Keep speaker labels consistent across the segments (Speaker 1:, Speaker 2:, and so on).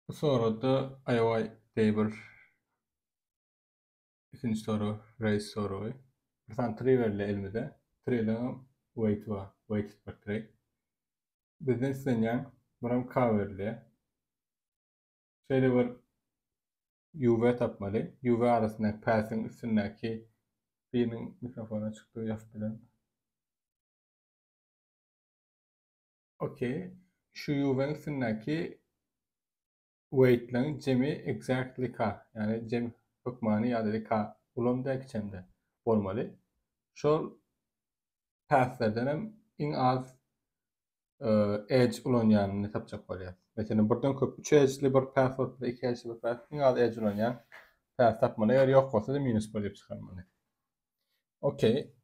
Speaker 1: Bu soragda IOI diýe bir ikinji sorag, raise soragy. Bir sany tree berilýär elimize. Tree'den weight bar, weighted bir tree. Bizden islenýän biram K berilýär. Şeýle bir UV tapmaly. UV arasyndaky path'in üstündäki biriniň mikrofony açykdygy ýazyp bilerin. Okey. Şu UV-niň üstündäki weight-leň jemi exactly K. Ýagny jem hökmany ýa-da K ulam däl kiçem däl bolmaly. Şol pathlerden hem iň az e, edge ulanýanyny tapjak bolýar. Meselem, birden köp 3 edge'li bir path bolup biler, 2 edge'li bir path, iň az edge ulanýan path tapmaly. Eger ýok bolsa-da minus 1 diýip çykarmaly. Okey.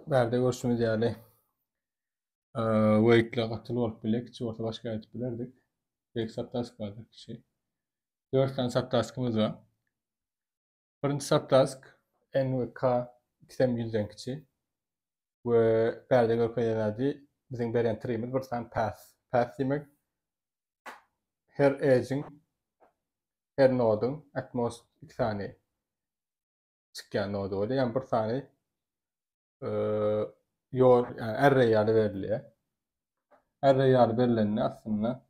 Speaker 1: Bärde görşümiz ýaly weýtler gatyly bolup bilýär. Kiçi bolsa başga aýdyp bilerdik. Belki subtask bardyr kiçi. 4 sany subtaskymyz bar. Birinji subtask N we K ikisem 100-den kiçi. We bärde görkezilen ady biziň berýän treemiz bir sany path. Path diýmek her edge-iň her noduň at most 2 sany çykýan nody bolýar. Ýagny bir sany ýol, ýagny array ýaly berilýär. Array ýaly berilende aslynda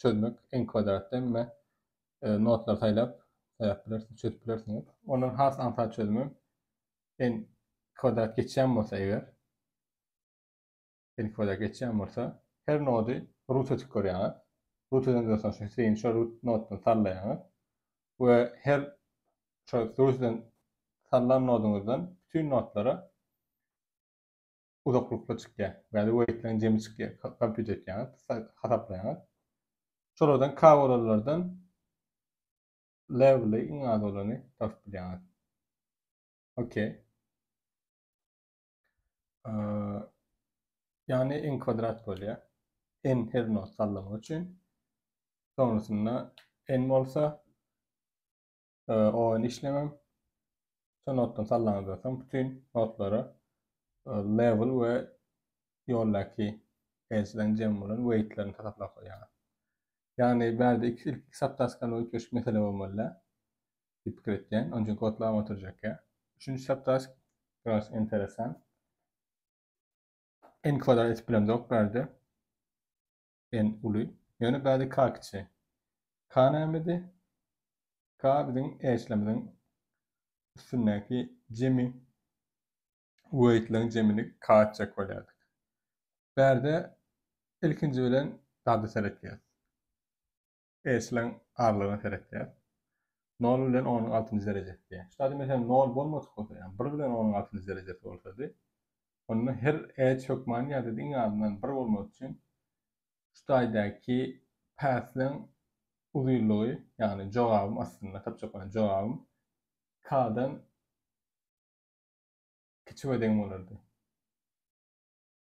Speaker 1: çözmek n kwadrat emme notlar saýlap saýlap bilersiňiz, çözüp bilersiňiz. Ondan has aňsat çözümi n kwadrat geçýän bolsa eger n kwadrat geçýän bolsa her nody root edip görýäňiz. Root edenden soň şu string'i şo root noddan sallaýaňyz we her şo root sallan noduňyzdan bütün notlara uzaklykda çykýar. Ýa-da weightleň jemi çykýar. Kompýuter etýäňiz, hasaplaýaňyz. Şolardan K bolanlardan leveli iň az bolany tapyp bilýäňiz. Okey. Ýagny n kwadrat bolýar. N her not sallamak üçin. Sonrasynda n bolsa o n işlemem. Şo notdan sallaňyzdan soň bütün notlara level we ýoldaky edge-leriň jemi bolan weight-lerini hasaplap goýýaňyz. Ýagny bärde iki ilki subtaskany üýtgeşik mesele bolmaly däl diýip pikir etýän. Onuň üçin kodlap oturjak ýa. Üçünji subtask biraz enteresan. N kwadrat etip bilemzok bärde. N uly. Ýöne bärde K kiçi. K nämedi? K biziň edge-lerimiziň üstündäki jemi weight-leriň jemini K etjek bolýardyk. Bärde ilkinji bilen zada seretýäs. Edge-leriň aralygyna seretýäs. 0 bilen 10-yň altynjy derejesi diýýär. Şu taýda meselem 0 bolmadyk bolsa, ýagny 1 bilen 10-yň altynjy derejesi bolsady, onda her edge hökmany ýa-da iň azyndan 1 bolmak üçin şu taýdaky path-leň uzynlygy, ýagny jogabym aslynda tapjak bolan jogabym K-dan kiçi we deň bolardy.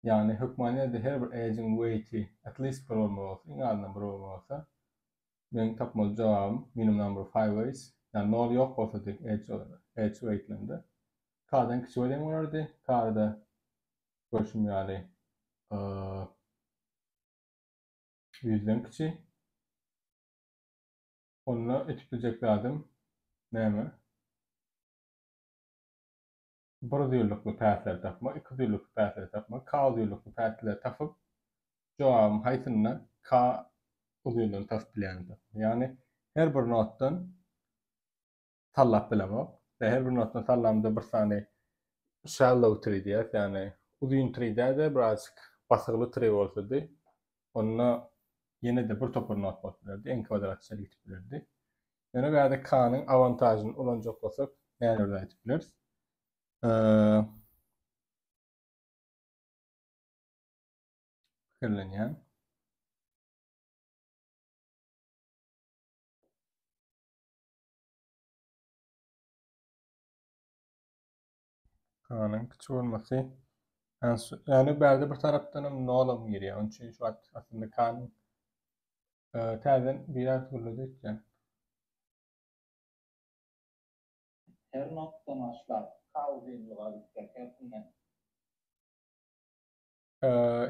Speaker 1: Ýagny hökmany ýerde her bir edge-iň weight-i at least bir bolmaly bolsa, iň azyndan bir bolmaly bolsa, meň tapmaly jogabym minimum number of highways, ýagny nol ýok bolsady edge edge weight-lerinde K-dan kiçi we deň bolardy. K-da görşüm ýaly ýüzden kiçi. Onda etip biljek zadym näme? Bir uzynlykly päsleri tapmak, iki uzynlykly päsleri tapmak, K uzynlykly päsleri tapyp, jogabyň haýsynda K uzynlygyny tapyp bilýänim tapmak. Ýagny her bir notdan sallap bilemok. Ve her bir notdan sallamda bir sany shallow tree diýýäs, ýagny uzyn tree däl-de birazjyk basygly tree bolsady, onda ýene-de bir topar not bolup bilerdi, n kwadrat çenli gidip bilerdi. Ýöne bu ýerde K-nyň awantažyny ulanjak bolsak, nälerden aýdyp bileris? Pikirlenýän. K-nyň kiçi bolmasy. Ýagny bärde bir tarapdan hem nolam girýär. Onuň üçin şu wagt aslynda K-nyň täzeden biraz gürledi öýtýän.
Speaker 2: Her noktadan başlap, K uzynlyga gitjek hersinden.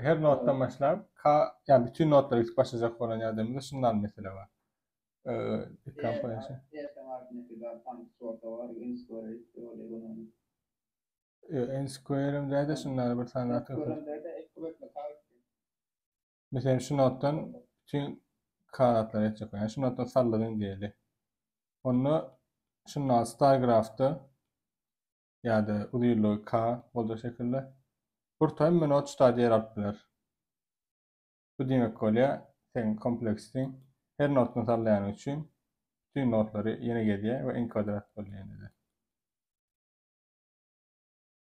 Speaker 1: Her notdan başlap K, ýa bütün notlara gidip başlajak bolan ýagdaýymyzda şundan mesele bar. N square-em däde şundan bir sany zat Meselem şu notdan bütün K zatlary etjek bolýan. Şu notdan salladyň diýeli. Onda şundan star grafda ýa-da uzynlygy K boljak şekilde bir hemme not şu taýda ýer alyp biler. Bu diýmek bolýar, seň kompleksiň her notdan sallaýanyň üçin bütün notlary ýene gezýär we n kwadrat bolýar ýene-de.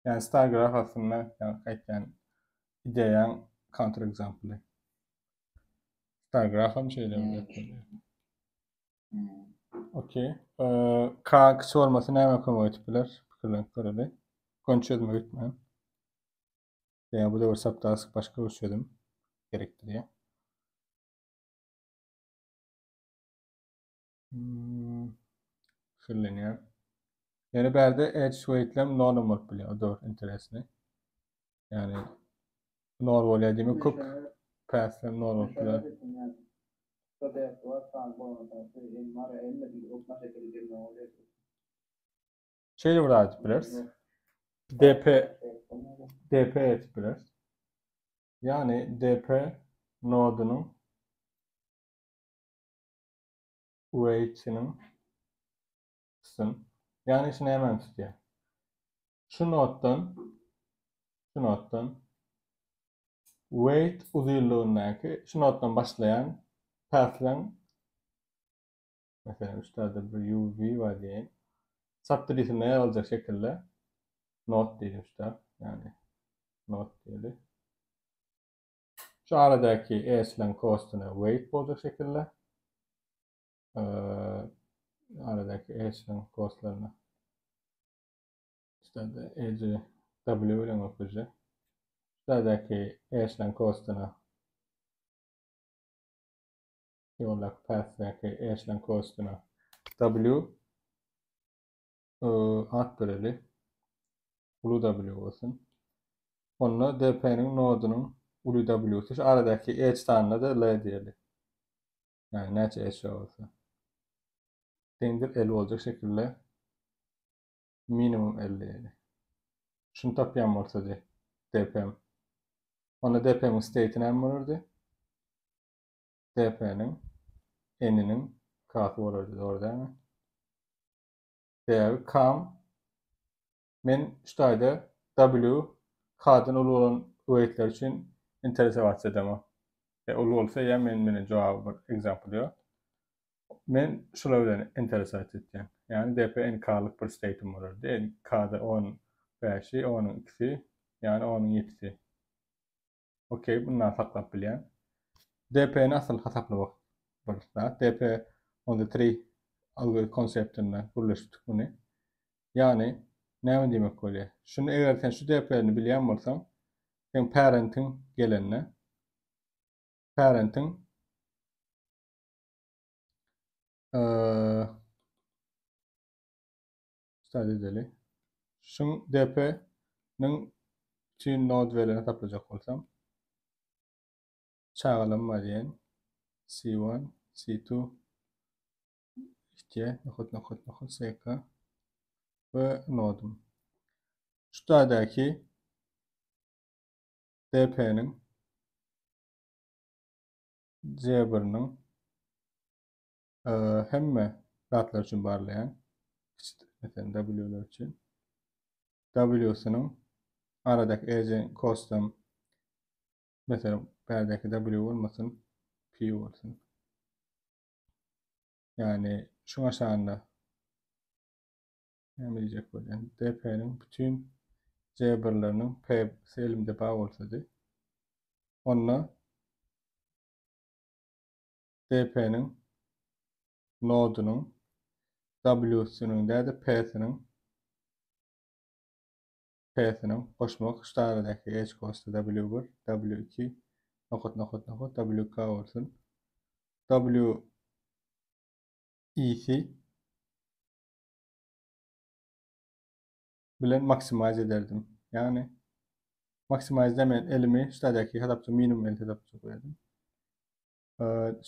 Speaker 1: Ýani star graf aslynda ýa aýtýan ideýaň counter example. Star graf hem şeýle bir bolýar. Okey. K kiçi bolmasy näme kömek edip biler? Pikirlenip göreli. Göni çözüme gitmän. Ýa bu da bir subtask başga bir çözüm gerekdirýär. Hmm. Pikirlenýär. Ýöne bärde edge weight'lem nolem bolup bilýär. O dogry, interesni. Ýani nol bolýar diýmek köp path'lem nol bolup biler. Şeýle bir zat edip bileris. DP DP edip bileris. Ýagny DP nodunyň weight-iniň tutsun. Ýagny şu nämäni tutýar? Şu noddan şu noddan weight uzynlygyndaky şu noddan başlaýan pathleň meselem şu taýda bir UV bar diýeýin. Subtreesinde ýer aljak şekilde nod diýdim şu taý. Ýagny nod diýeli. Şu aradaky edge-leň costuna weight boljak şekilde aradaky edge-leň costlaryna Şurada edge W bilen görkezjek. Şuradaki edge-leň costuna ýoldaky path'daki edge-leň costuna W at bereli. Uly W bolsun. Onda DP-niň nodunyň uly W-si şu aradaky edge sanyna da L diýeli. Ýagny näçe edge bolsa. Deňdir L boljak şekilde minimum 50 ýaly. Şuny tapýan bolsady DP-m. Onda DP-miň state-i näme bolardy? DP-niň N-iniň K-sy bolardy, dogry dälmi? Sebäbi K-m men şu taýda W K-dan uly bolan weight-ler üçin interesowаться edemok. E, uly bolsa eýýäm men meni jogaby bir example ýok. Men şular bilen interesat etýän. Ýagny DP NK-lyk bir state-im bolardy. NK-da on bäşi, onuň ikisi, ýagny onuň ýedisi. Okey, bundan saklap bilýän. DP-ni asyl hasaplamak bir zat. DP on the tree algoritm konseptinde gürleşipdik muny. Ýagny näme diýmek bolýar? Şuny eger sen şu DP-ni bilýän bolsaň, seň parentiň gelende parentiň Start edeli. Şuň DP-niň üçin nod bereni taplajak bolsam, çagalam bar diýen. C1, C2, 2, nokat, nokat, nokat, SK we nodum. Şu taýdaky DP-niň C1-niň hemme zatlar üçin barlaýan. Meselem W-ler üçin. W-siniň aradaky EC custom meselem bärdäki W bolmasyn, P bolsun. Ýagny şuň aşagynda näme diýjek bolýan? DP-niň bütün C1-leriniň P-si elimde bar bolsady, onda DP-niň nodunyň W-siniň däl-de P-siniň P-siniň goşmak şu aradaky H goşsa W1, W2 nokat nokat nokat WK bolsun. W I-si bilen maksimize ederdim. Ýagny. Maximize men elimi şu taýdaky hasapça minimum el hasapça goýadym.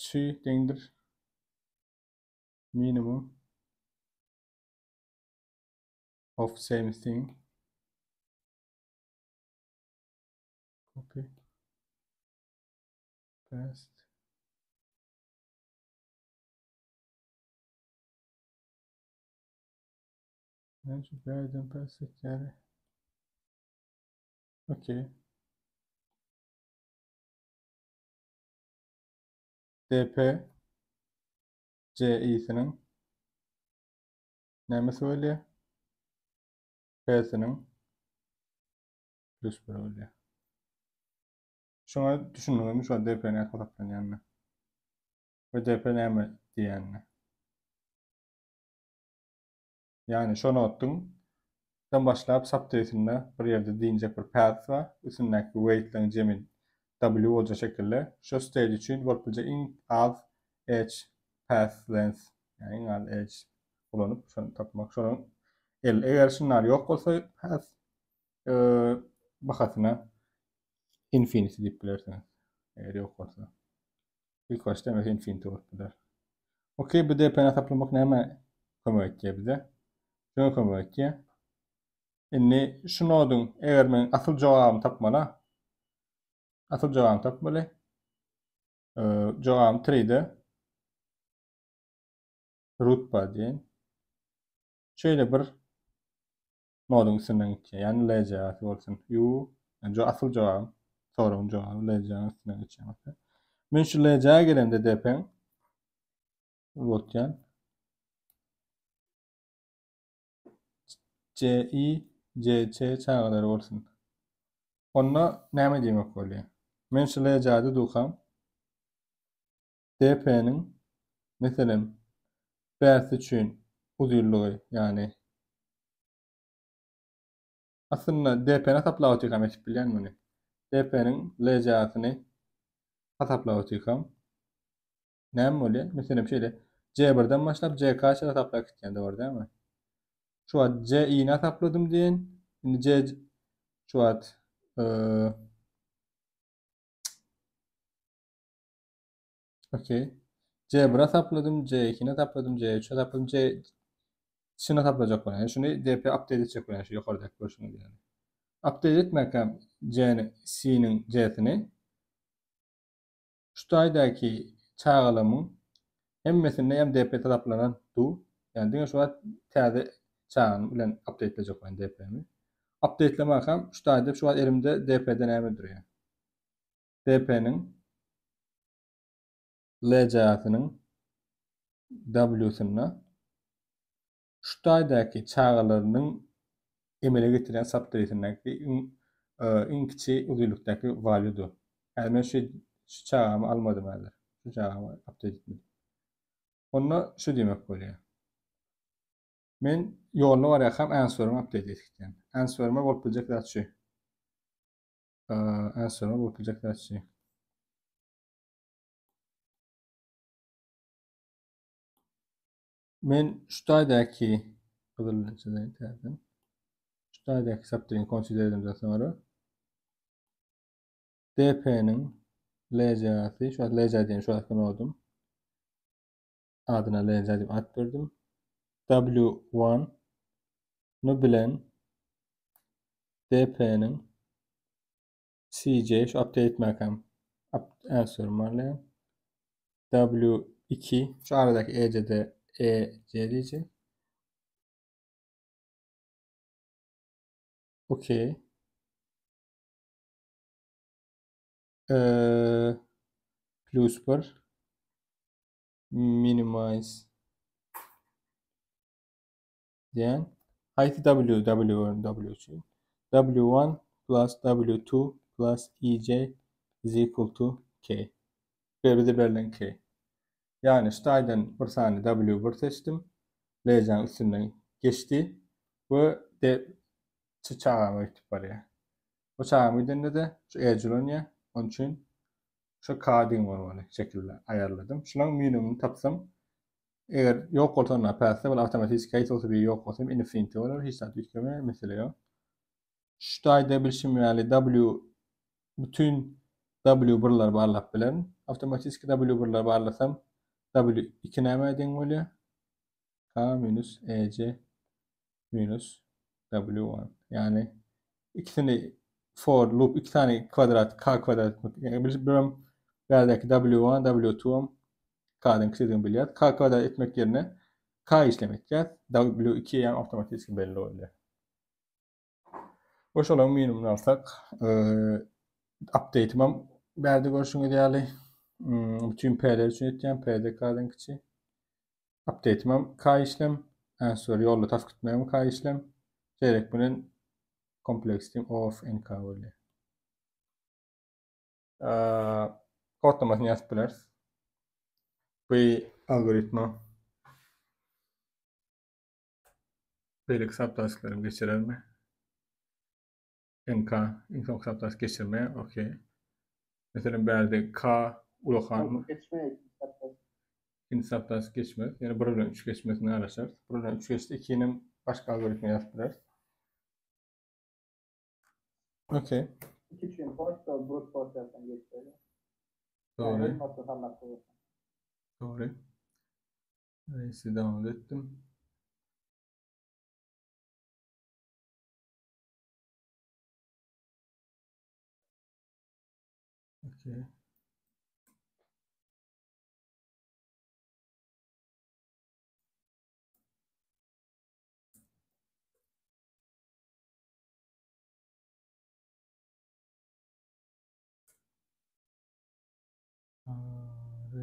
Speaker 1: Şu deňdir minimum of same thing. Copy. Paste. Men şu bärden paste etýär. Okey. DP CI-siniň nämesi bolýar? P-siniň plus 1 bolýar. Şoňa düşündiňizmi şu DP näme hasaplanýanyny? We DP näme diýýänini? Ýagny şo notuň dan başlap subtreesinde bir ýerde diýinjek bir path bar, üstündäki weight-leriň jemi W boljak şekilde şo state üçin bolup biljek iň az edge path length, ýagny iň az edge ulanyp şony tapmak. Şonuň el eger şunlar ýok bolsa path e, bahasyna infinity diýip bilersiňiz. Eger ýok bolsa. İlk başda mesela infinity bolup biler. Okey, bu DP-ni hesaplamak näme kömek etýär bize? Şuna kömek etýär. Indi şu noduň eger men asyl jogabyny tapmaly, asyl jogabyny tapmaly. Ee, jogabym 3-de root bar diýen. Şeýle bir noduň üstünden gitýär. Ýagny LCA-sy bolsun. U, ýagny asyl jogabym, soragyň jogaby LCA-nyň üstünden geçýär bolsa. Men şu LCA gelemde DP-iň uzatýan. CI, CC çagalary bolsun. Onda näme diýmek bolýar? Men şu LCA-da dukam DP-niň meselem bäsi üçin uzynlygy, ýagny aslynda DP-ni hasaplap otyrkam etip bilýän muny. DP-niň LCA-syny hasaplap otyrkam näme bolýar? Meselem şeýle C1-den başlap CK çenli hasaplap gitýän dogry dälmi? Şu wagt CI-ni hasapladym diýen. Indi C şu wagt Okey. C1 hasapladym, C2-ni hasapladym, C3 hasapladym, C şunu hasaplajak bolýan. Yani şunu DP update etjek bolýan şu ýokardaky görşüňiz ýaly. Update etmäkäm C-ni, C-niň C-sini şu taýdaky çagalarymyň hemmesinde hem DP hasaplanan du. Yani diňe şu wagt täze çagany bilen update-lejek bolýan DP-mi. Update-lemäkäm şu taýda şu wagt elimde DP-de näme durýar? DP-niň LCA-synyň W-synda şu taýdaky çagalarynyň emele getirýän subtreesindäki iň e, iň kiçi uzynlykdaky value-dur. Häzir men şu şu çagamy almadym häzir. Şu çagamy update etmedim. Onda şu diýmek bolýar. Men ýolda barýarkam answer-imi update edip gitýän. Answer-ime bolup biljek zat şu. Answer-ime bolup biljek zat şu. Men şu taýdaky gyzyl bilen çyzaýyn täzeden. Şu taýdaky subtree'ni consider edemden soňra DP-niň LCA-sy, şu wagt LCA diýen şu wagtky nodum. Adyna LCA diýip at berdim. W1 nu bilen DP-niň CJ şu update etmäkäm answer barlaýan. W2 şu aradaky EC-de EC diýjek. Okey. Ee, plus 1 minimize diýen haýsy W W W üçin W1 plus W2 plus EJ is equal to K. Bize berlen K. Ýagny şu taýdan bir sany W1 seçdim. LJ-niň üstünden geçdi we D şu çagama gitip barýar. Bu çagama gidende-de şu edge ulanýar. Onun üçin şu K deň bolmaly şekilde aýarladym. Şunuň minimumyny tapsam Eger ýok bolsa onda päsde bol awtomatiki haýsy bolsa biri ýok bolsa hem infinity bolar hiç zat üýtgemeýär mesele ýok. Şu taýda bilşim ýaly W bütün W birleri barlap bilerin. Awtomatiki W birleri barlasam W2 nämä deň bolýar? K minus EC minus W1. Ýagny ikisini for loop iki sany kwadrat K kwadrat ýagny birem bärdäki W1 W2 hem K-dan kiçidigini bilýäris. K kwadrat etmek ýerine K işlem etýäs. W2 ýa awtomatiki belli bolýar. We şolaryň minimumyny alsak, update-im bärde görşüňiz ýaly, hmm, bütün P-ler üçin etýän, P-de K-dan kiçi. Update-im K işlem, answer ýolda tapyp gitmegim K işlem. Şeýlelik bilen komplekstim O of NK bolýar. Kodlamasyny ýazyp bileris. Bu algoritma Beýleki subtasklarym geçirermi? NK iň soňky subtask geçirme, okey. Meselem bärde K ulakan
Speaker 2: Geçme ikinji subtask.
Speaker 1: Ikinji subtask geçmez. Ýöne 1 bilen 3 geçmesine garaşarys. 1 bilen 3 geçse 2-ni başga algoritme ýazyp bileris. Okey.
Speaker 2: 2 üçin force brute force ýazsaň geçer.
Speaker 1: Dogry. Dogry. Neyse download etdim. Okay.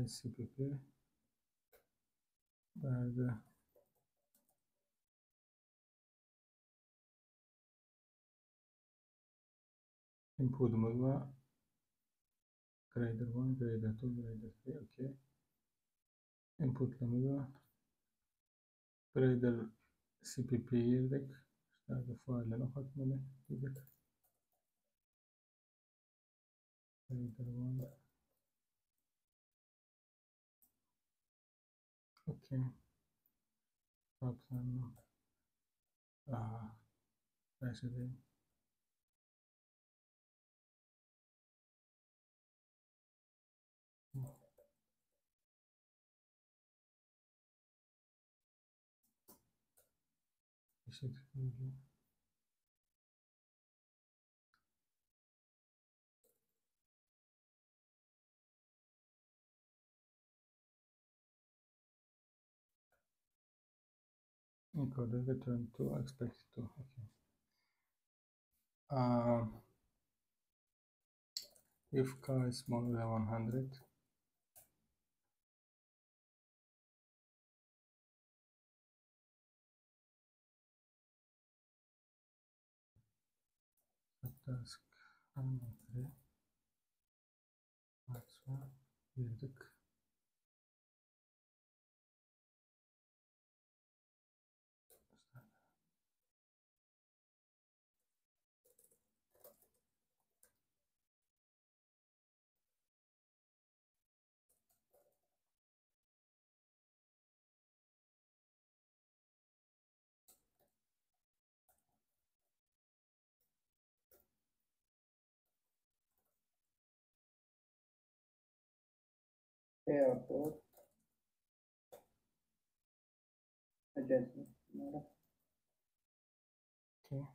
Speaker 1: RCPP Bärde input'umuz bar. Grader 1, grader 2, grader 3, okey. Input'larymyz bar. Grader CPP girdik. Şurada faýlany okatmaly diýdik. Grader 1. Okey. Tapsanma. Aha. Başladı. Eşit. Encoder return to expected to. Okay. Uh, if k is smaller than 100, task girdik.
Speaker 2: P4 Adjacent.
Speaker 1: Okay.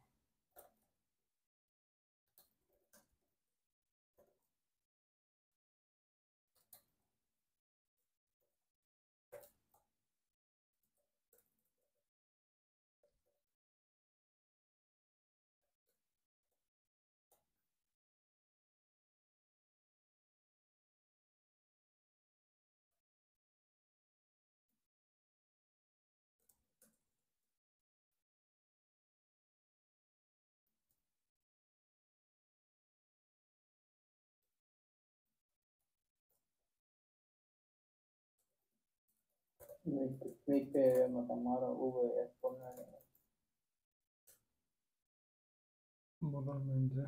Speaker 2: Make, make P matamara V S bolmaly.
Speaker 1: Bolar bence.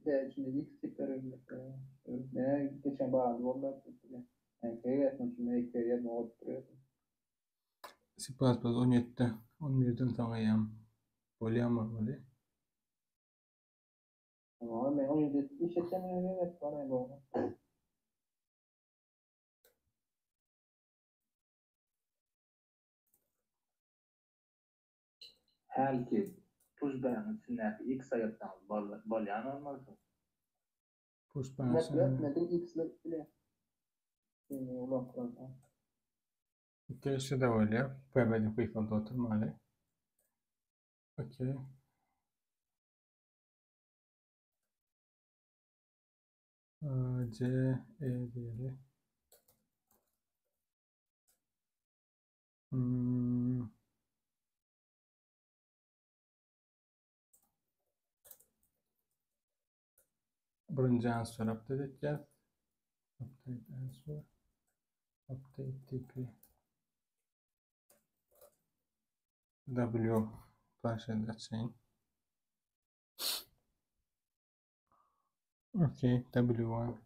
Speaker 2: P içinde X tipleri mesela. Ne geçen bağlı oldu. Yani K yazmak için make P yazma olup duruyor.
Speaker 1: C++ 17'de. 11-den soň eýýäm bolýan bolmaly.
Speaker 2: Ama men 17 iş etmeye gerek var ya bu.
Speaker 3: Hälki pushback'in içindäki x aýyrtsaňyz bolýan bolmalysyň.
Speaker 1: Pushback
Speaker 2: Bekle etmedin x-le bile. Seni ulaklarda.
Speaker 1: Okey, şu da bolýar. PB gysgalda oturmaly. Okey. C, E diýeli. Hmm. Birinji answer update etýär. Update answer. Update TP. W planşet açayım. Okay, W1.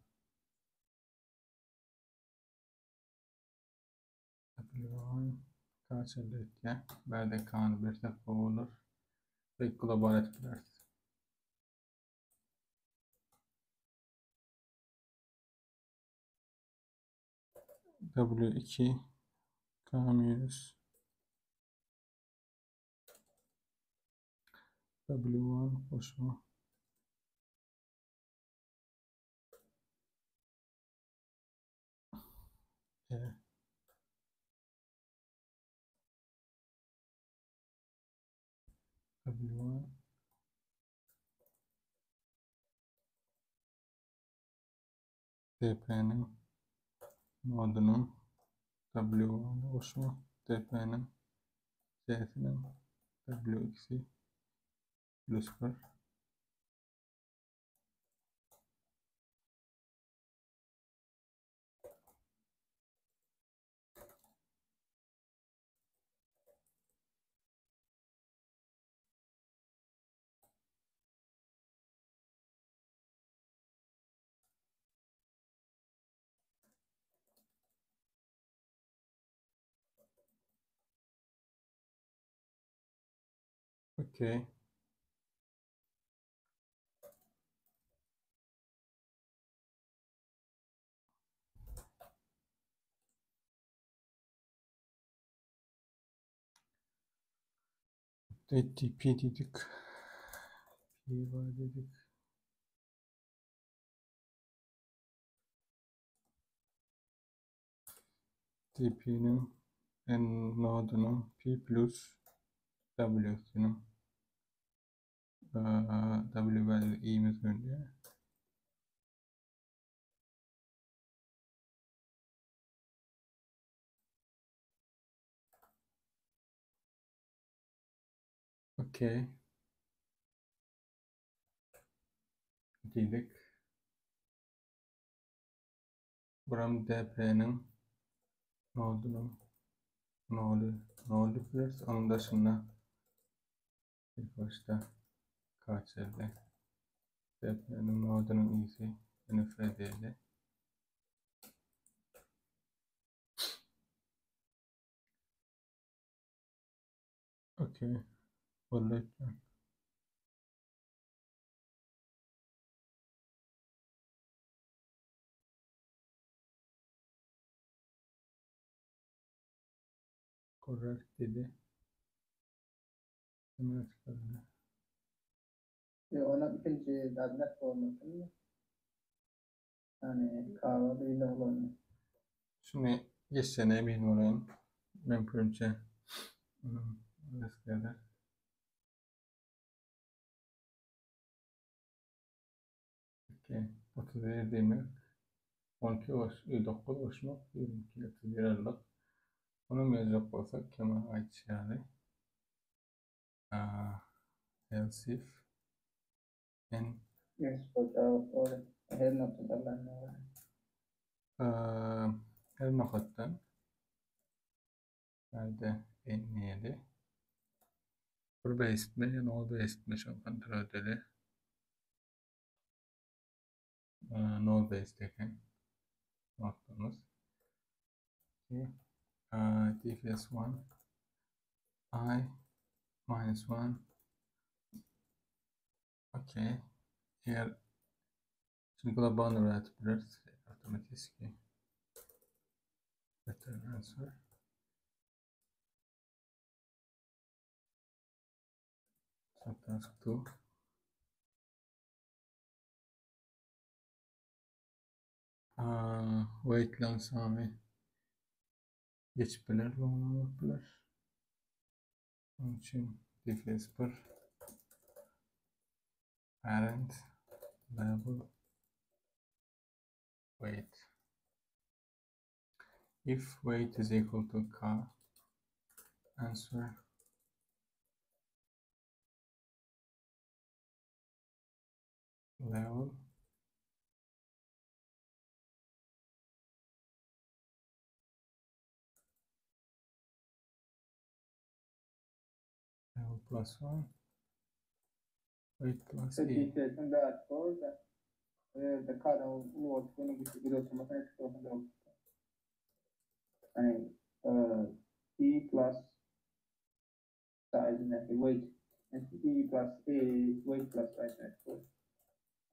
Speaker 1: W1 kaç elde etýär? Bärde K-ny bersek gowy bolar. Pek global edip bileris. W2 K minus W1 goşma E W1 DP'nin nodunyň W1 goşma DP'nin C'siniň W2'si plus 1. Okey. Update DP dedik. P var dedik. DP'nin N nodunyň P plus W'siniň W bäri i'miz dönýär. Okey. Diýdik. Buram DP-niň nodunyň noly nol diýip bileris. Onuň daşynda ilk başda KÇL DP-niň nodunyň isi NF diýeli. Okey. Boldy. Correct dedi. Hemen açıkladı.
Speaker 2: E, ona ikinci dadnak olmasın. Yani kahve bir ulanıyor.
Speaker 1: Şunu geçsene emin olayım. Men pikirimçe risk eder. Okey. 31 diýmek 12 goş, 9 goşmak 22 31 aldyk. Onu ýazjak bolsak Kemal aýtşy ýaly. Else if n
Speaker 2: Yes, cevap doğru. Her noktada ben de var.
Speaker 1: Her nokatdan nerede n diýeli. Bir basedmi ýa nol basedmi şony kontrol edeli. Nol based eken noktamyz. Okay. DFS1. I minus 1 Okey. Eğer şimdi global öğretip biliriz. Otomatik Better answer. Subtask 2. Uh, wait lang sany geçip biler, long bolup biler. Onun için defense 1 parent level weight. If weight is equal to k answer level level plus 1 weight plus e.
Speaker 2: DPS'in dert orada. Evde kara ulu bunun güçlü bir oturmasına etkisi olsun. Hani e, E plus size ne weight E plus A weight plus size ne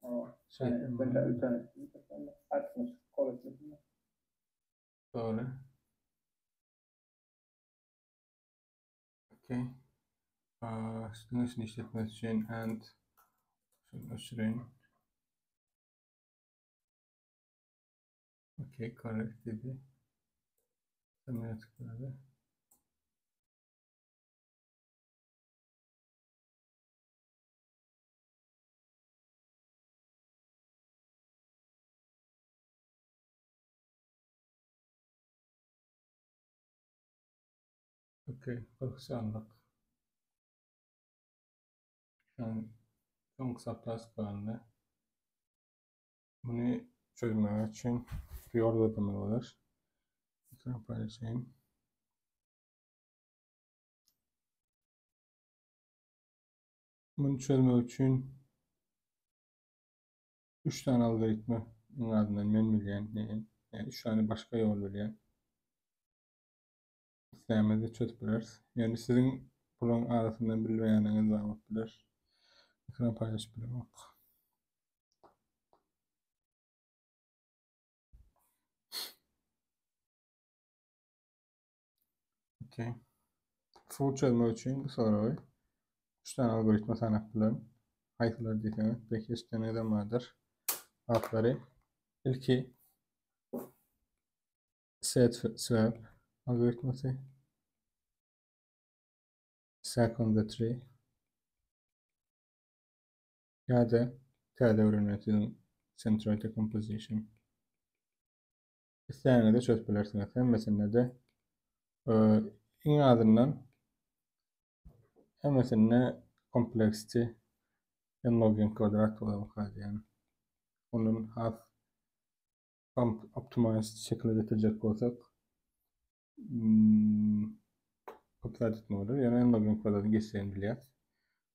Speaker 2: O
Speaker 1: Şey,
Speaker 2: yani ben de alternatif atmış kol etmesini.
Speaker 1: Doğru. Okay. Şunu işletmesi için and şunu öçüreyim. Okay, correct dedi. Temel tıkladı. Okay, 40 anlık. Yani soňky subtask galdy. Muny çözmek üçin bir ýol gözlemeli bolar. Ekran paylaşayım. Muny çözmek üçin 3 tane algoritma en azından men bilýän, yani 3 tane başga ýol bilýän. Isleýänimizde çözüp bileris. Yani siziň bularyň arasyndan bilmeýäniňiz bar bolup biler. Ekran paylaşıp bilemok. Okay. Full çözmek üçin bu soragy 3 tane algoritma sanap bilerim. Haýsylar diýseňiz, belki eşideniňizem bardyr. Atlary. Ilki set swap algoritmasy. Stack on the tree. Ýa-da täze öwrenmek centroid decomposition. Isleýäňizde çözüp bilersiňiz. Hemmesinde de e, iň azyndan hemmesinde complexity n log n kvadrat bolar yani. Onun has optimized şekilde getirecek bolsak hmm, köp zat etme bolar. Yani n log n kvadratyny geçeceğini bilýär.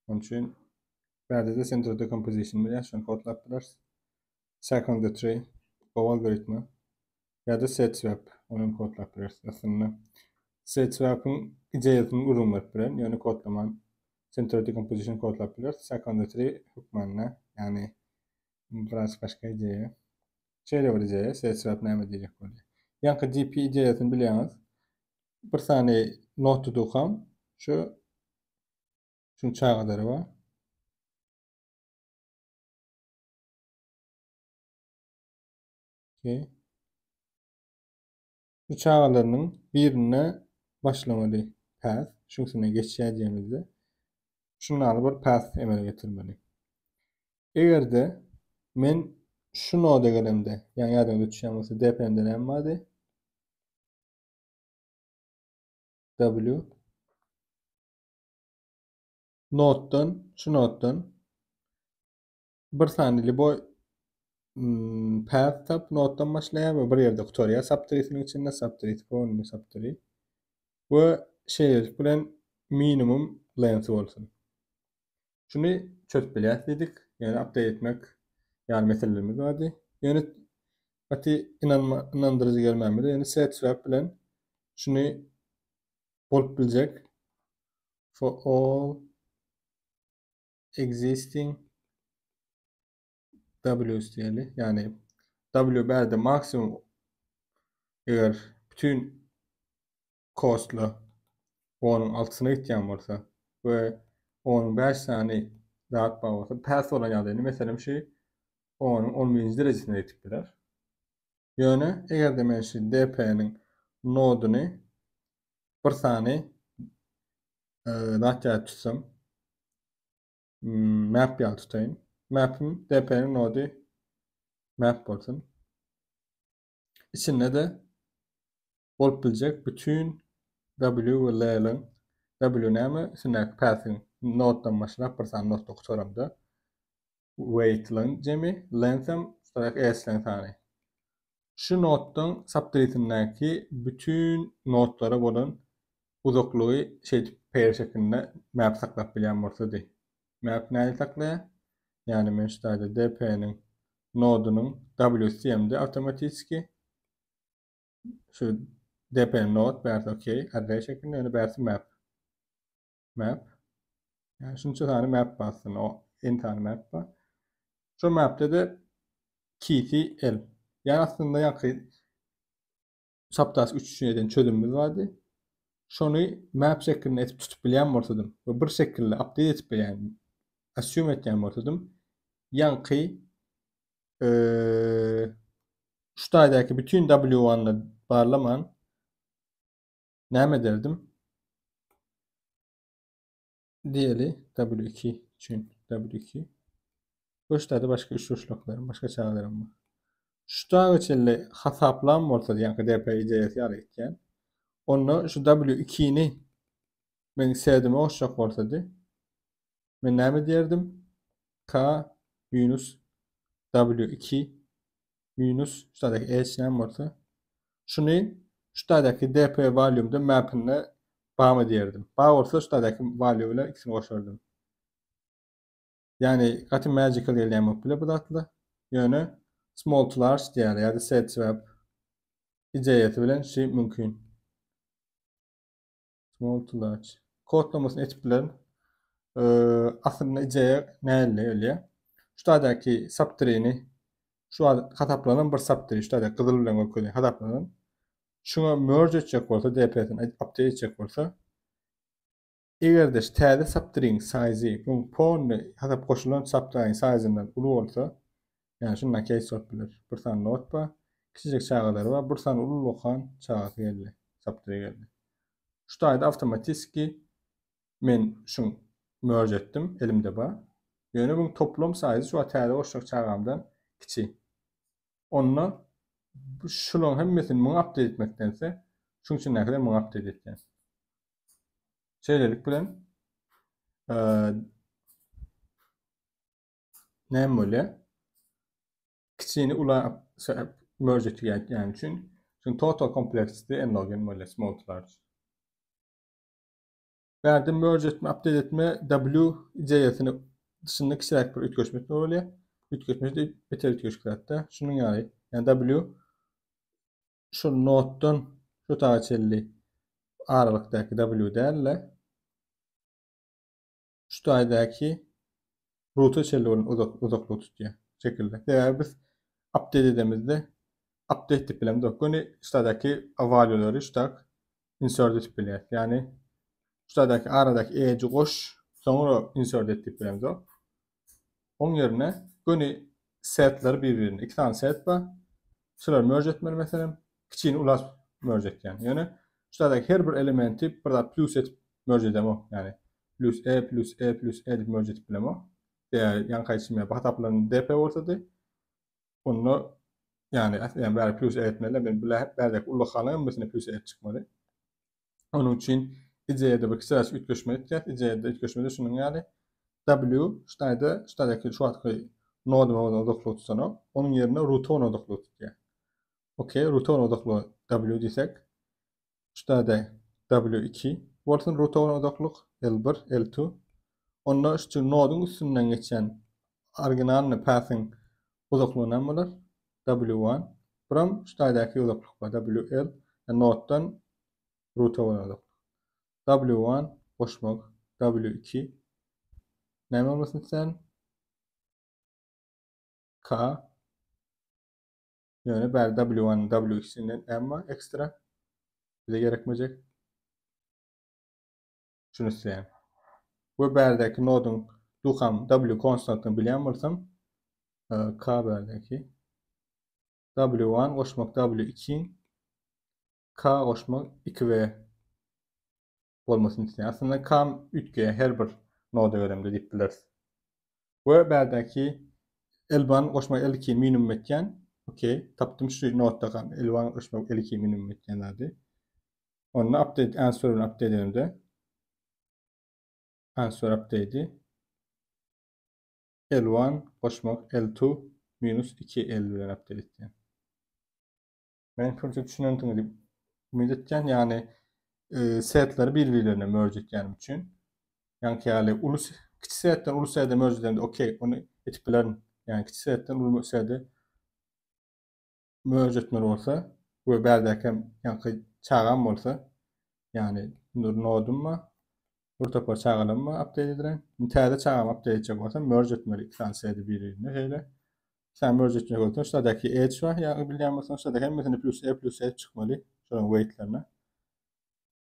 Speaker 1: Onun üçin bärde de centroid decomposition bilýär. Şony kodlap bileris. Stack on the tree gowy algoritma. Ýa-da set swap ony hem kodlap bileris. Aslynda set swap'yň ideýasyny gürrüň berip bilerin. Ýöne kodlaman centroid decomposition kodlap bileris. Stack on the tree hökmanda, ýagny biraz başga ideýa. Şeýle bir ideýa, set swap näme diýjek bolýar. Ýaňky DP ideýasyny bilýäňiz. Bir sany not tutukam şu şuň çagalary bar. Okay. Bu çagalarynyň birine başlamaly path, şuňsuna geçýär diýemizde, şundan bir path emele getirmeli. Eger-de men şu noda gelemde, ýagny ýadyňyza düşýän bolsa DPM-de näme bardy? W notdan, şu notdan bir sany liboý hmm, path tap notdan başlaýar we bir ýerde gutarýar subtree'siniň içinde subtree tipowny subtree we şeýlelik bilen minimum length bolsun. Şuny çözüp bilýäs diýdik. Ýöne update etmek ýaly meselelerimiz bardy. Ýöne gaty ynanma ynandyryjy gelmänmedi. Ýöne set swap bilen şuny bolup biljek. For all existing W's diýeli. Ýagny W bärde maksimum eger bütün kostla onuň altysyna gitýän bolsa we onuň 5 sany zat bar bolsa, pass bolan ýagdaýynda meselem şu onuň 11-nji derejesine ýetip biler. Ýöne eger-de men şu DP-niň noduny bir sany zat ýaly tutsam, map ýaly tutaýyn. Map'im DP-niň nody map bolsun. Içinde-de bolup biljek bütün W we L-iň W näme? Üstündäki path-iň noddan başlap bir sany nodda gutaramda weight-liň jemi, length-em şudaky S-leň sany. Şu noddan subtreesindäki bütün nodlara bolan uzaklygy şeýdip pair şeklinde map saklap bilýän bolsady. Map nähili saklaýar? Ýagny men şu taýda dp-niň nodunyň wcm-de awtomatiski şu dp nod bärsi okey array şeklinde ýöne bärsi map. Map. Ýagny şunça sany map bar aslynda o n sany map bar. Şu mapde-de keysi l. Ýagny aslynda ýaňky Subtask 3 üçin eden çözümimiz bardy. Şony map şeklinde edip tutup bilýän bolsadym we bir şekilde update edip bilýän, assume etýän bolsadym, ýaňky şu taýdaky bütün W1-ny barlaman näme ederdim? Diýeli W2 üçin W2. Göçdäde başga üç boşluklarym, başga çagalarym bar. Şu taýga çenli hasaplan bolsa, ýaňky DP ideýasy ýaly gitýän. Onda şu W2-ni men setime goşjak bolsady, men näme diýerdim? K minus W2 minus şu taýdaky H näme bolsa, şuny şu taýdaky DP volume-da map-inde barmy diýerdim. Bar bolsa şu taýdaky value bilen ikisini goşardym. Ýagny gaty magical gelýän bolup biler bu zatlar. Ýöne small to large diýýärler ýa-da set swap ideýasy bilen şu mümkin. Small to large. Kodlamasyny etip bilerin. Aslynda ideýa nähili gelýär? Şu taýdaky subtreeni şu hasaplanan bir subtree şu taýda gyzyl bilen görkezilýän hasaplanan. Şuňa merge etjek bolsa DP-sini update etjek bolsa Eger-de täze subtreeň size öň polny hasap goşulan subtreeň size-yndan uly bolsa, ýagny şundan case bolup biler. Bir sany node bar, kiçijek çagalary bar, bir sany uly lokan çagasy geldi, subtree geldi. Şu taýda awtomatiski men şuň merge etdim, elimde bar. Ýöne buň toplam size şu wagt täze goşjak çagamdan kiçi. Onda şularyň hemmesini muňa update etmekdense, şuň içindäkileri muňa update etýän. Şeýlelik bilen näme bolýar? Kiçini ula merge etýän üçin şuň total kompleksity n log n bolýar, small to large. Bärde merge etme, update etme W ideýasyny dışynda kiçiräk bir üýtgeşme etme bolýar. Üýtgeşme de beter üýtgeşik zatda. Şunuň ýaly, ýagny W şu notdan şu taýa çenli aralykdaky W däl-de, şu taýdaky root-a çenli bolan uzak uzaklygy tutýar şekilde. Sebäbi biz update edemizde update diýip bilemzok. Göni şu taýdaky value-lary şu tak insert edip bilýäris. Ýagny şu taýdaky aradaky edge-i goş, soňra insert et diýip bilemzok. Oň ýerine göni setleri bir-birine, iki sany set bar. Şulary merge etmeli meselem. Kiçini ula merge etýän. Ýöne şu taýdaky her bir elementi bir zat plus edip merge edemok. Ýagny plus e plus e plus e diýip merge edip bilemok. Sebäbi ýaňky aýdyşym ýaly hasaplan dp bolsady, onda ýagny ýagny bäri plus e etmeli. Men bärdäki ullakan hemmesine plus e çykmaly. Onuň üçin ideýada bir kiçiräk üýtgeşme etýäs. Ideýada üýtgeşme-de şunuň ýaly. W şu taýda, şu taýdaky şu wagtky nodyma bolan uzaklygy tutanok. Onuň ýerine root-a bolan uzaklygy tutýar. Okey, root-a bolan uzaklygy W diýsek, şu taýda W2 bolsun root-a bolan uzaklyk, L1, L2. Onda şu noduň üstünden geçýän originalny path-iň uzaklygy näme bolar? W1. Buram şu taýdaky uzaklyk bar. WL noddan root-a bolan uzaklyk. W1 goşmak. W2 näme bolmasyn isleýän? K Ýöne bäri W1 W2-sinden näme bar ekstra? Bize gerekmejek. Şuny isleýän. We bärdäki noduň dukam W konstantyny bilýän bolsam, e, K bärdäki W1 goşmak W2 K goşmak 2W bolmasyny isleýän. Aslynda K üýtgeýär her bir noda gelemde diýip bileris. We bärdäki L1 goşmak L2 minimum etýän. Okey, tapdym şu notda L1 goşmak L2 minimum etýän zady. Onda update answer bilen update edenimde answer update L1 goşmak L2 minus 2L bilen update etýän. Men pikirimçe düşünensiňiz diýip umyt etýän. Ýagny e, setleri bir-birlerine merge etýänim üçin. Ýaňky ýaly uly kiçi setden uly sete merge edende okey, ony etip bilerin. Ýagny kiçi setden uly sete merge etmeli bolsa we bärdäki hem ýaňky çagam bolsa, ýagny nodum bar, bir topar çagalarym bar update edilen. Indi täze çagamy update etjek bolsam merge etmeli iki sany seti bir-birine şeýle. Sen merge etjek bolsaň, şuradaki edge bar, ýa bilýän bolsaň, şurada hemmesini plus e plus e çykmaly, şolaryň weightlerine.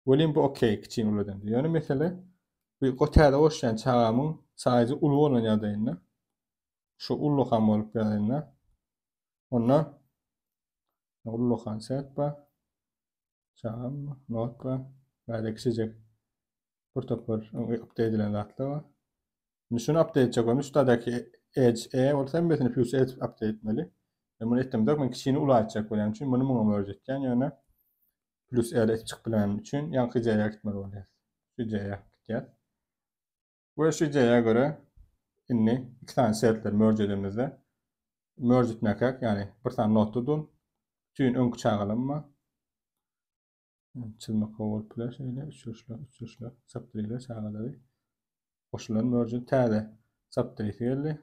Speaker 1: Welin bu okey, kiçiň uly edende. Ýöne mesele bu täze goşýan çagamyň size uly bolan ýagdaýynda, şu ullakan bolup ýagdaýynda, onda ullakan set bar, çagam not bar, bärde kiçijek bir topar update edilen zatlar bar. Indi şuny update etjek bolsam, şuradaki edge e bolsa hemmesini plus e update etmeli. Men muny etdimde, men kiçini uly etjek bolýan üçin muny muňa merge etýän, ýöne plus e etip çykyp bilenim üçin ýaňky J-ä gitmeli bolýar. Şu J-ä gitýär. We şu J-ä görä indi iki sany setleri merge edenimizde merge etmekek, ýagny bir sany notda dun, bütün öňki çagalarym bar. Çyzmak gowy bolup biler şeýle üçburçluk, üçburçluk subtreeler çagalary. Goşulan merge täze subtreesi geldi.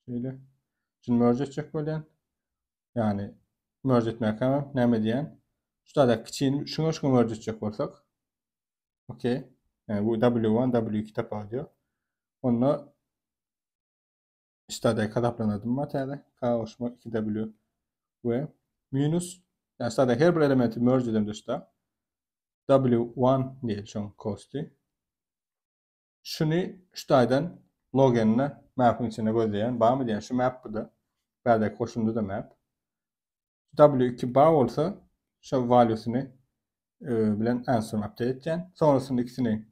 Speaker 1: Şeýle. Şuny merge etjek bolýan. Ýagny merge etmek hem näme diýen? Şu taýda kiçini şuňa şuňa merge etjek bolsak. Okey. Yani bu W1, W2 tapar diyor. Onda Stadek hasaplanadym bar täze. K goşma 2W we minus yani stadek her bir elementi merge edemde şda W1 diýeli şoň kosty. Şuny şu taýdan log n-ne map'yň içinde gözleýän barmy diýen şu map bu da. Bärdäki goşundy da map. W2 bar bolsa şo value'syny e, bilen answer update etýän. Sonrasynda ikisini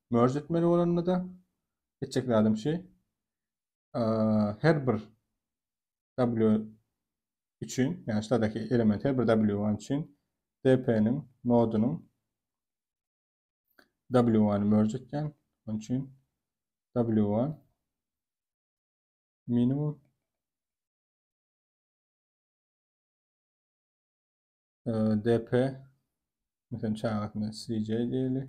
Speaker 1: merge etmeli bolanda da etjek zadym şu. Her bir W üçin, ýagny şulardaki element her bir W1 üçin DP-niň nodunyň W1-y merge etýän. Onuň üçin W1 minimum DP meselem çagasyna CJ diýeli.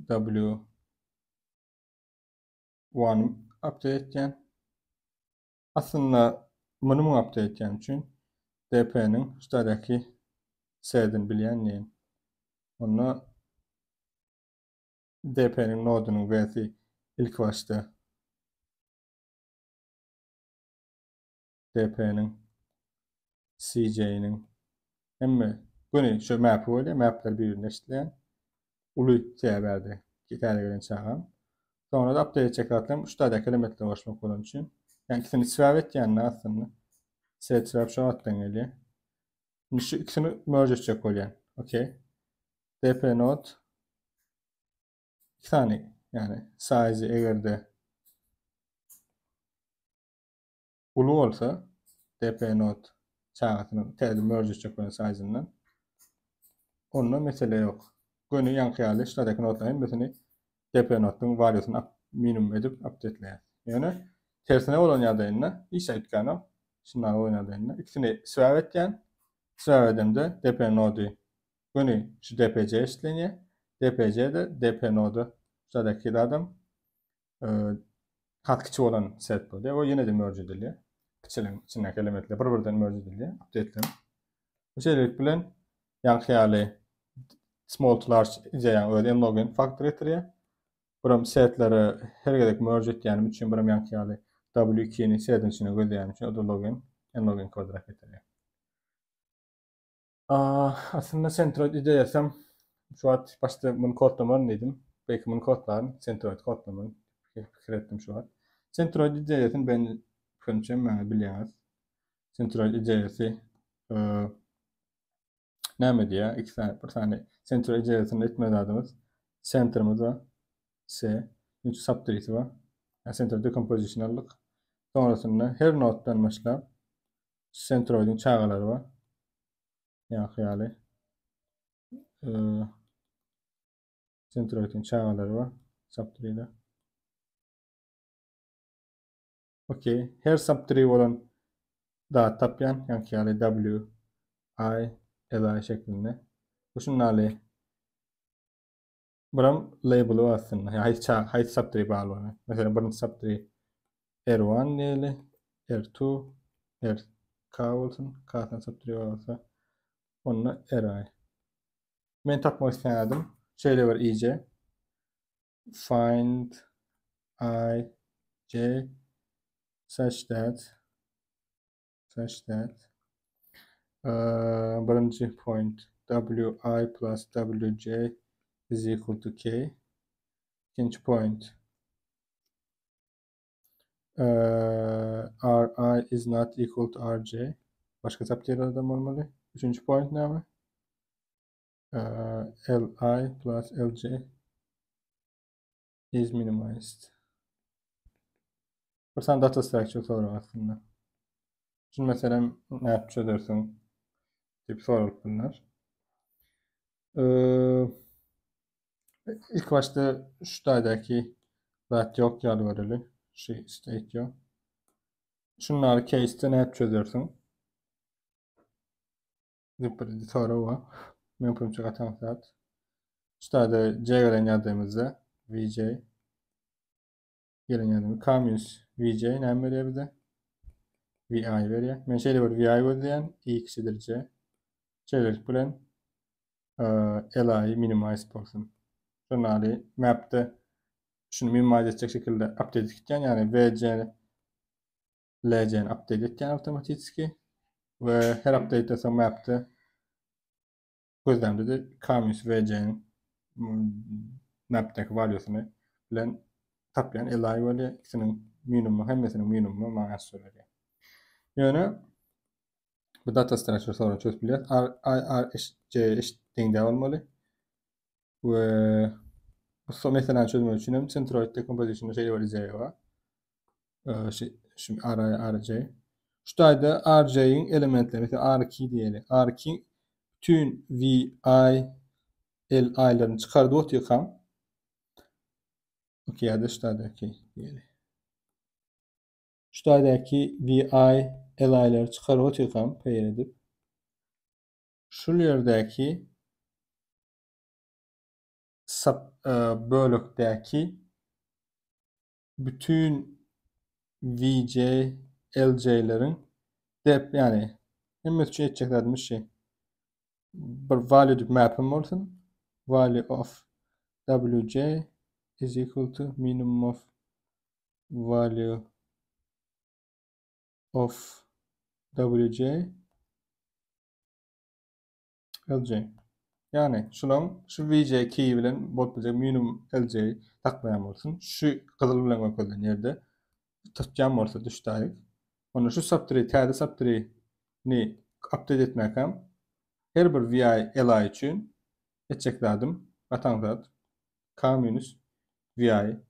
Speaker 1: W one update etýän. Aslynda muny muňa update etýän üçin DP-niň şuradaki S-den bilýän diýen. Onda DP-niň nodunyň V-si ilki başda DP-niň CJ-niň hemme göni şu map-y bolýar, mapler bir-birine eşitleýän uly sebäbi täze gelen çagam. Soňra da update etjek zatlarym şu taýdaky elementleri goşmak bolan üçin. Ýagny ikisini swap etýän aslynda. Set swap şu atdan gelýär. Indi şu ikisini merge etjek bolýan. Okey. DP node iki sany ýagny size eger-de uly bolsa dp node çagasynyň täze merge etjek bolan size-yndan onda mesele ýok. Göni ýaňky ýaly şulardaki nodlaryň hemmesini dp noduň valuesyny minimum edip updateleýär. Ýöne tersine bolan ýagdaýynda hiç aýtganok. Şundan bolan ýagdaýynda ikisini swap etýän. Swap edemde dp nody göni şu dpc eşitlenýär. dpc de dp nody şulardaki zadam has kiçi bolan set bolýar we ýene-de merge edilýär. Kiçiligiň içindäki elementler bir-birden merge edilýär, updatelenip. Bu şeýlelik bilen ýaňky ýaly small to large ideýaň özi n log n faktor getirýär. Buram setlere her gezek merge etýänim üçin buram ýaňky ýaly W2-ni setiň içine gözleýänim üçin o da log n, n log n kwadrat getirýär. Aslynda centroid ideýasam şu wagt başda muny kodlamaryn diýdim. Belki muny kodlaryn, centroid kodlamaryn pikir etdim şu wagt. Centroid ideýasyny ben pikirimçe hemmäňiz bilýäňiz. Centroid ideýasy näme diýýär? Iki sany, bir sany centroid ideýasyny etmeli zadymyz centrimiz bar. C. Üç subtrisi bar. Centroid decomposition aldyk. Sonrasynda her noddan başlap Centroidiň çagalary bar. Ýaňky ýaly. Centroidiň çagalary bar. Subtree-de. Okey. Her subtree bolan zat tapýan. Ýaňky ýaly W, I, L, I şeklinde. Bu şundaly Buram label-y bar aslynda. Ýa haýsy çaga, haýsy subtree bagly bolan. Meselem, birinji subtree R1 diýeli, R2, RK bolsun, K-syna subtree bar bolsa, onda RI. Men tapmak isleýän şeýle bir IJ. Find I J such that such that uh, birinji point wi plus wj is equal to k ikinji point uh, ri is not equal to rj başga subterlerden bolmaly üçünji point näme uh, li plus lj is minimized. Bir sany data structure sorag aslynda. Şunu meselem nädip çözersiň diýip soralyp bilner. Ee, ilk başda şu taýdaky zat ýok ýaly göreli. Şu state ýok. Şunlary case-de nädip çözersiň? Diýip bir sorag bar. Meň pikirimçe gaty aňsat. Şu taýda C gelen ýagdaýymyzda VJ gelen ýagdaýymyzda K minus VJ näme berýär bize? VI berýär. Men şeýle bir VI gözleýän, I kiçidir C. Şeýlelik bilen LI minimize bolsun. Şonda mapde şuny minimize etjek şekilde update etýän, ýagny VC LC-ni update etýän awtomatiki we her update-den soň mapde gözlemde-de K minus VC-niň mapdäki value-syny bilen tapýan LI bolýar. Ikisiniň minimumy, hemmesiniň minimumy maňa answer berýär. Ýöne bu data structure soragy çözüp bilýär. R, I, R, C eşit deň däl bolmaly. We bu meseläni çözmek üçin hem centroid decomposition şeýle bir ideýa bar. Şu, şu R, I, R, C. Şu taýda R, C-iň elementleri, mesela R2 diýeli. R2 bütün V, I, L, I-lerini çykardyp otyrkam, okey, ýa-da şu taýdaky diýeli. Şu taýdaky V, I, L, I-leri çykaryp otyrkam, pair edip, şul ýerdäki sub e, bölekdäki bütün VJ, LJ-leriň dep ýagny hemmesi üçin etjek zadymyz şu. Bir value diýip map'im bolsun. Value of WJ is equal to minimum of value of WJ LJ. Ýagny şulaň şu VJ key bilen bolup biljek minimum LJ saklaýan bolsun. Şu gyzyl bilen görkezilen ýerde tutýan bolsa düşdäýik. Onda şu subtree täze subtree ni update etmäkäm her bir VI LI üçin etjek zadym gataň zat K minus VI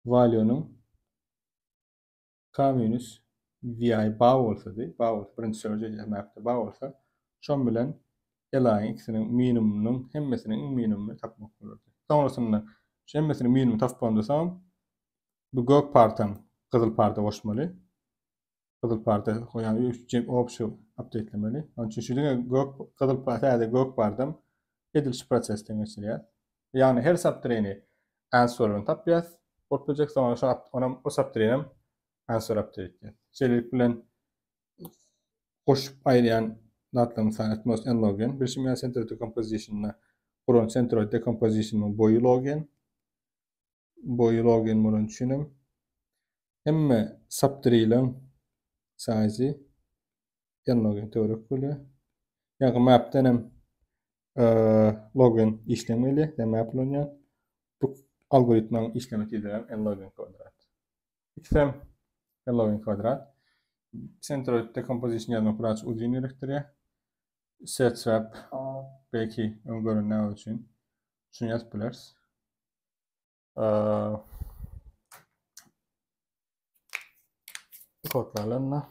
Speaker 1: value-nyň K minus VI ba bolsady, ba bolsa, birinji search edýän mapda ba bolsa, şon bilen LI-iň ikisiniň minimumynyň hemmesiniň iň minimumyny tapmak bolardy. Soňrasynda şu hemmesiniň minimumyny tapyp bolanda soň bu gök partam gyzyl parta goşmaly. Gyzyl parta goýan üç jem obşi updatelemeli. Onuň üçin şu diňe gök gyzyl täze gök partam edil şu prosesden geçirýär. Ýagny her subtree-ni answer-ini tapýas. Bolup biljek soňra şo onam o subtree-nem answer update etýär. Şeýlelik bilen goşup aýyrýan. Zatlaryň sany at most n log n. Bilşim ýaly centroid decomposition-da guran centroid decomposition-yň boýy log n. Boýy log n bolan üçin hem hemme subtreeleriň size n log n töwerek bolýar. Ýagny mapden hem log n işlem gelýär, ýa map ulanýar. Bu algoritmiň işleme tizligi hem n log n kwadrat. Ikisem n log n kwadrat. Centroid decomposition ýazmak biraz uzyn gerekdirýär. Set swap belki öň gören näme üçin. Şuny ýazyp bileris. Kodlarlarla.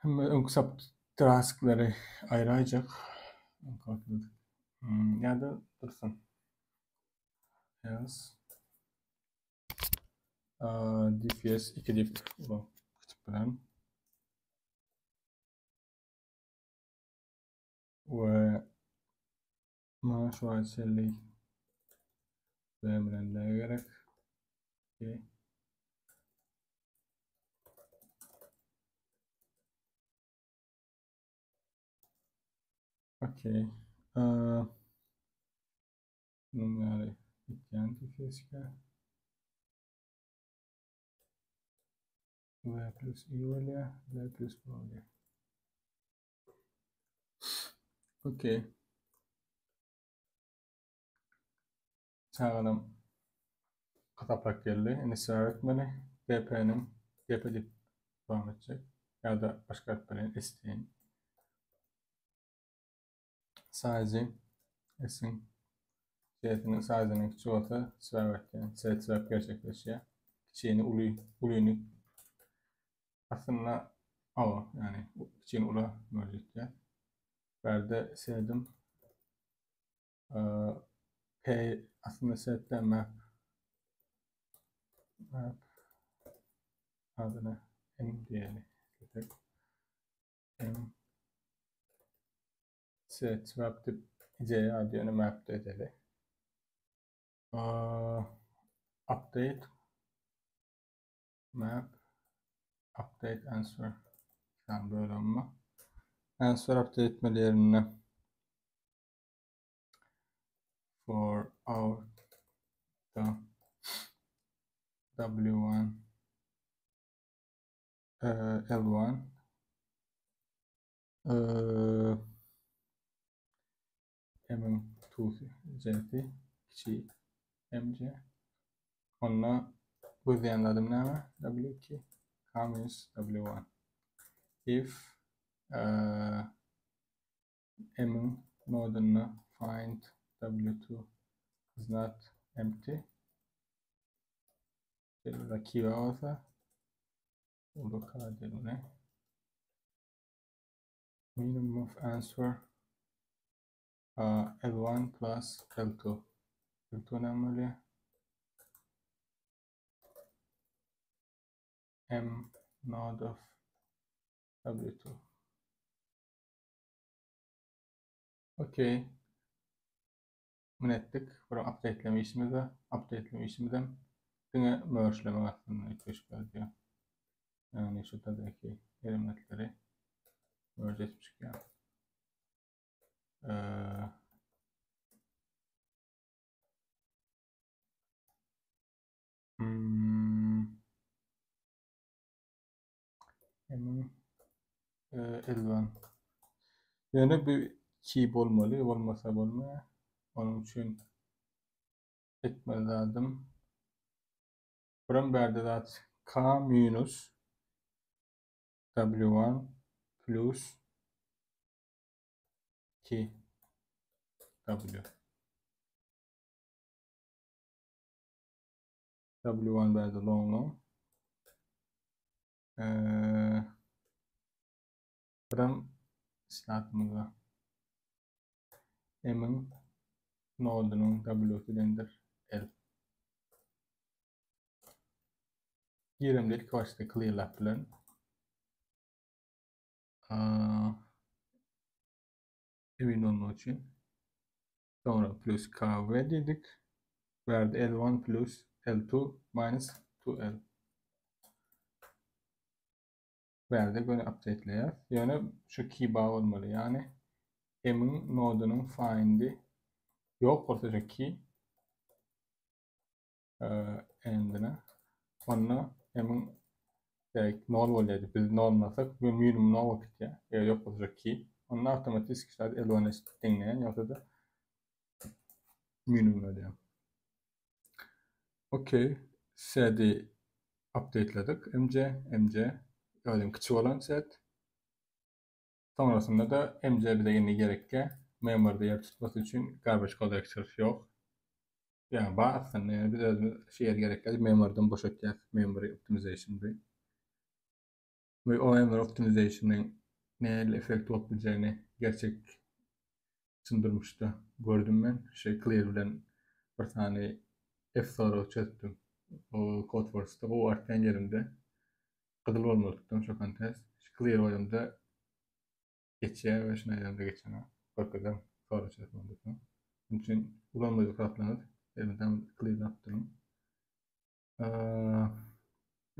Speaker 1: Hemme öňki subtasklary aýraýjak. Kodladyk. Hmm, ýa-da dursun. Else. DPS 2 diýip kütüp bilen. We Maňa şu wagt çenli B bilen L gerek. Okay. Okey. Bunun ýaly gitýän keşke. V plus I bolýar, V plus B bolýar. Okey. Çagalam hasaplap geldi. Indi sebäp etmeli. DP-niň DP diýip dowam etjek. Ýa-da başga aýdyp bilen S-iň. Size S-iň C-siniň size-niň kiçi bolsa sebäp etýän. C sebäp gerçekleşýär. Kiçini uly, ulyny Aslynda hawa, ýagny kiçini ula merge etýär. Bärde sedim P aslynda setde map map adyna M diýeli. M set swap diýip ideýa ýöne map edeli. Update Map update answer. Sen böyle ama. Answer update etmeli yerine for out the W1 uh, L1 uh, M'in 2'si C'si kiçi MC Onda gözleýän zadym näme? W2 K minus W1 if uh, M-iň nodunda find W2 is not empty rakibe bolsa ulu K diýelim minimum of answer uh, L1 plus L2 L2 näme bolýar? M node of W2 Okey. Muny etdik. Bir updateleme işimiz bar. Updateleme işimizem diňe mergelemek aslynda üýtgeşikler diýýär. Ýagny şu tadaki elementleri merge edip çykýar. Ee, hmm, Hemen e, elwan. Ýöne bir key bolmaly, bolmasa bolmaýar. Onuň üçin etmeli zadym. Buram bärde zat K minus W1 plus 2 W. W1 bärde long long. Ee, buram islatymyzda M-iň nodunyň W-si deňdir L. Giremde ilki başda clearlap bilen. Emin olmak üçin. Soňra plus KV diýdik. Bärde L1 plus L2 minus 2L. Bärde göni update-leýäs. Ýöne şu key bar bolmaly. Ýagny m-iň nodunyň find-i ýok bolsa şu key endine onda m-iň gerek nol bolýar. Biz nolmasak, bu minimum nol bolup gitýär. Eger ýok bolsa şu key, onda awtomatik şat L1 eşit deňleýän, ýogsa-da minimum bolýar. Okey, sedi updateledik. MJ, MJ, özem kiçi bolan set. Sonrasynda-da MJ bize indi gerekkä. Memoryda ýer tutmasy üçin garbage collector ýok. Ýagny bar aslynda, ýöne biz özümiz şu ýer gerekkä memorydan boşatýas. Memory optimization bu. We o memory optimizationyň nähili effekt bolup biljegini gerçek çyn durmuşda gördüm men. Şu clear bilen bir sany F soragy çözdüm. O Codeforce'da gowy artýan ýerimde gyzyl bolmaly tutdum şo kontest. Şu clear goýamda geçýär we şuny aýdamda geçenok. Görkezem sorag çözmem soň. Şunuň üçin ulanmajak zatlaryňyz elmydama clear alyp duruň.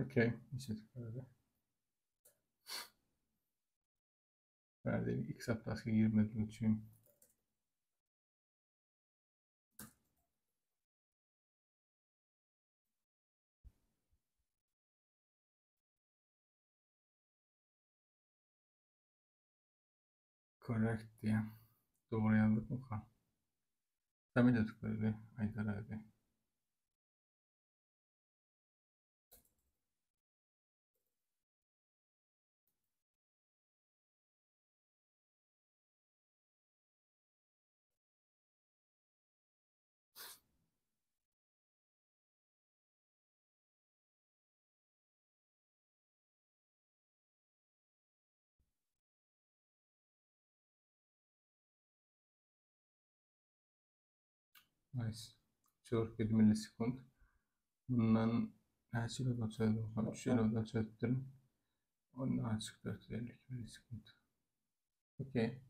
Speaker 1: Okey, işletip göreli. Bärde X atlaska girmediği üçin. Correct diýä. Dogry ýazdykmyka? Submit edip göreli, aýdar hadi. Nice. 47 millisekund. Bundan näçe ýyl ozal çözdüm? 3 ýyl ozal çözüpdirin. Ondan açyk 452 millisekund. Okey.